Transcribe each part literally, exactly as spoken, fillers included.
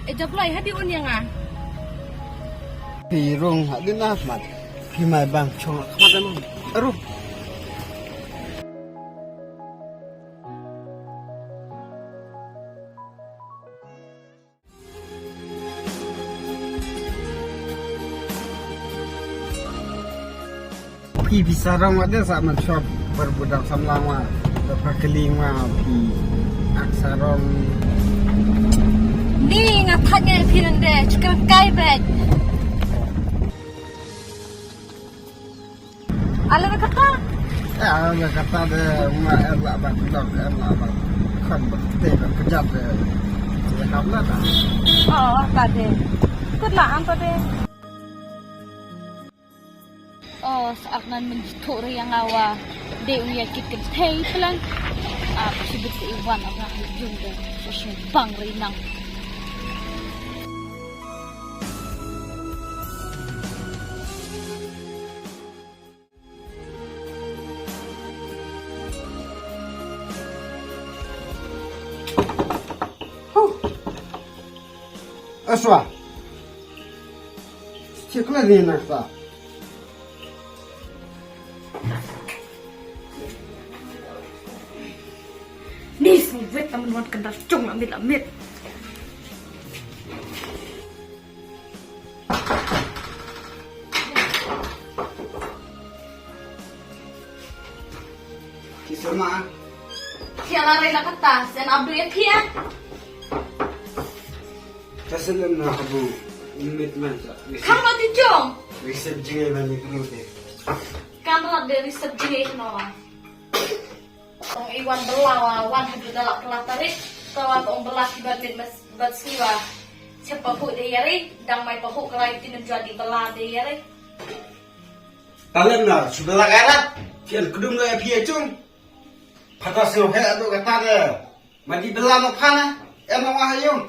E jablai hadi un ïa nga. Phi rung hadi na mat. Phi mai bang chong khmat em. Aru. Phi phi sarong wa de sa man shop bar budang samlang wa da pakling wa phi ak sarong. Ni nga thak ngai phi nang de chikar kai bet. Ala na kata. Ya, ala na kata de ma em la ba dok em la ba kan ba te ba kejap de. Ya kam la ta. Oh, ta de. Kut la am ta de. Oh, sa ak nan men jitho re yang awa. De u ya kit ken thei pelang. Ap sibit te iwan ap nak jung de. Sa sing bang re nang. Aswa. Chikla ni nakta. Ni sngewbha ta man wan kandar chong amit amit. Ki sema. Ki ala rei la kata, sen abdu ya kia. Ta selem na kabu, imit man ta. Kam lo ti jong. Wisep jingai man ni kru te. Kam lo de wisep jingai kno. Tong iwan bela wa wan hadu dalak kela tarik. Tawa tong bela ki bat mit mas bat siwa. Siapa hu de yari, dang mai pahu kelai tinu jadi bela de yari. Talem na, shu bela garat. Kian kedum lo ya pia cung. Pata sio he adu kata de. Madi bela no kana, em wa hayung.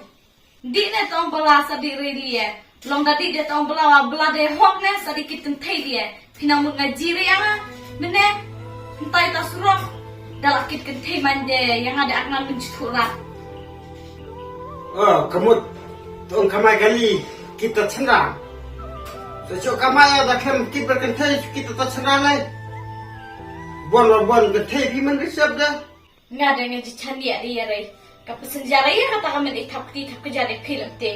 Di ne tong bela sa di re di ye. Long da di de tong bela wa bela de hok ne sa di kit kenthei di ye. Pina mut nga jiri anga. Mene. Entai ta surok. Dalak kit kenthei man de yang ada akna mencukup rat. Oh, kemut. Tong kamai kali kita cendang. Sechok kamai ada kem kit berkenthei kita ta cendang lai. Bon wa bon kenthei pi men risep dah. Nga da nga ji chan ïa ri ïa rei. Ka pynjah ri ïa kata ka men i thap kti thap ka jari film te.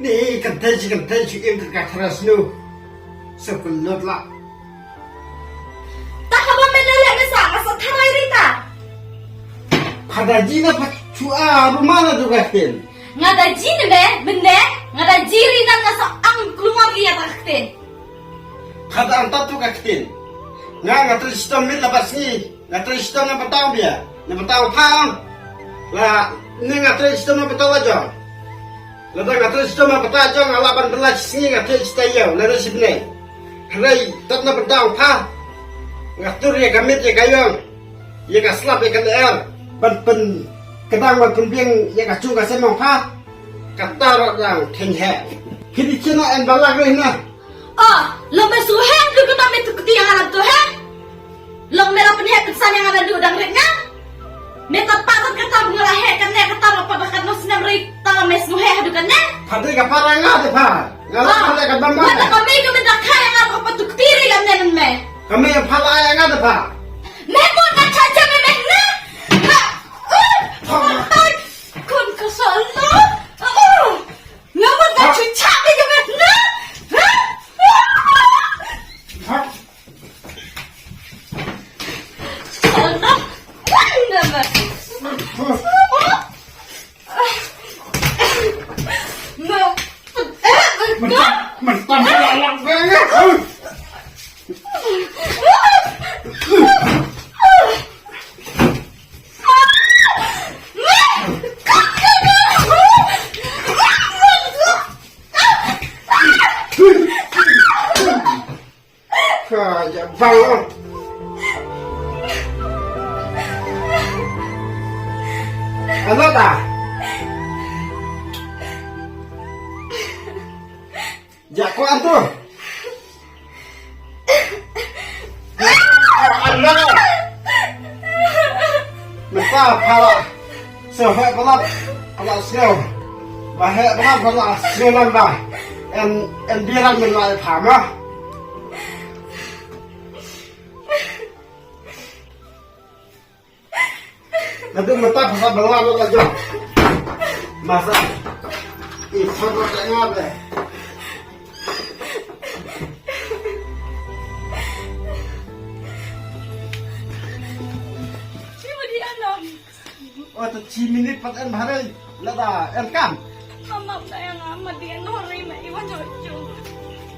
Ni kan te ji kan te ji im ka thras nu. Sa pynlut la. Ta ka ba men le me sa ka sa tharai ri ta. Phada ji na pha chu a rumana du ka ken. Nga da ji ne me, men ne, nga da ji ri nan nga sa ang keluar ri ïa ta ka ken. Phada ang ta tu ka ken. Nga nga tu sistem mit la ba sngi. Nga trei shitom na bynta u bia, na bynta u pha. La, ne nga trei shitom na bynta la jong. Lada nga trei shitom na bynta jong, nga lah ban bylla shi sngi nga trei shitom ïa u, lada shi bneng. Hynrei tot na bynta u pha. Nga tur ïa ka miet ïa ka ïong, ïa ka slap ïa ka lyer. Ban pyn, ka dang ban pynbiang ïa ka cung ka sem u pha. Kata ruh dang theng heh. Kini kina en ba lak rih na. Oh, long me suhem du kata me tu kti ïa nga lam tu he. Long me la pynheh pynsan ïa nga ban du dang rit nga. Me ta pa tat kata bu nga la heh kane kata la pa ba katno snem rit ta la me sngewheh haduh kane. Pha dei ka para nga de pha. Nga la pha dei ka bam bam. Nga ta ka mei ka me ta kha ïa nga ba ka pa tu kti ri lam ne nan me. Ka mei pha la ïa nga de pha. Me mo ta cha cha me me na. Ha. Uh. Pha. Ai. Kun ka sa lo. Uh. Nga mut nga chu chap ïa ka met na. Ha? Ha? Sa na wan na ma. Ma. Mentang, mentang ka la lang ka. Ka ja bang. Ano ta? Ja ko antu. Mynta pha la sngewheh palat, pha la sngew. Ba heh ba ba la sngewlam ba. En en biran men la pha ma. Nadu mata pha ba la la jong. Masa. I pha ba ta nga be. Ni ma di anom. O ta chi minit pat en bhare. Lada en kam. Mama ba yang ama di ano ri ma iwan jo jo.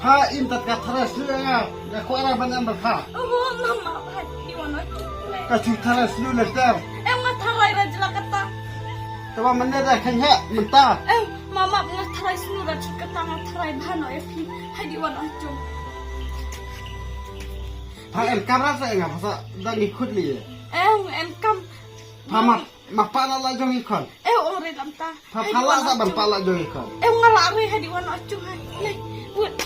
Ha im tat ka tharai slu ya. Ya ko ara ban em ba pha. Oh mama ba di wan jo. Ka chu tharai slu le ter. Em nga tharai ra jla kata. Taba mane da khen he mynta. Em mama nga tharai slu ra chu kata nga tharai bhano e phi. Hai di wan jo. Pha en kam ra sa nga pha sa da ngi khut li. Em en kam. Pha ma ma pa la la jong i khon. Eh, ong re lam ta. Pha pha la sa ban pa la jong i khon. Eh, nga la re ha di wan achu ha. Le. Wut.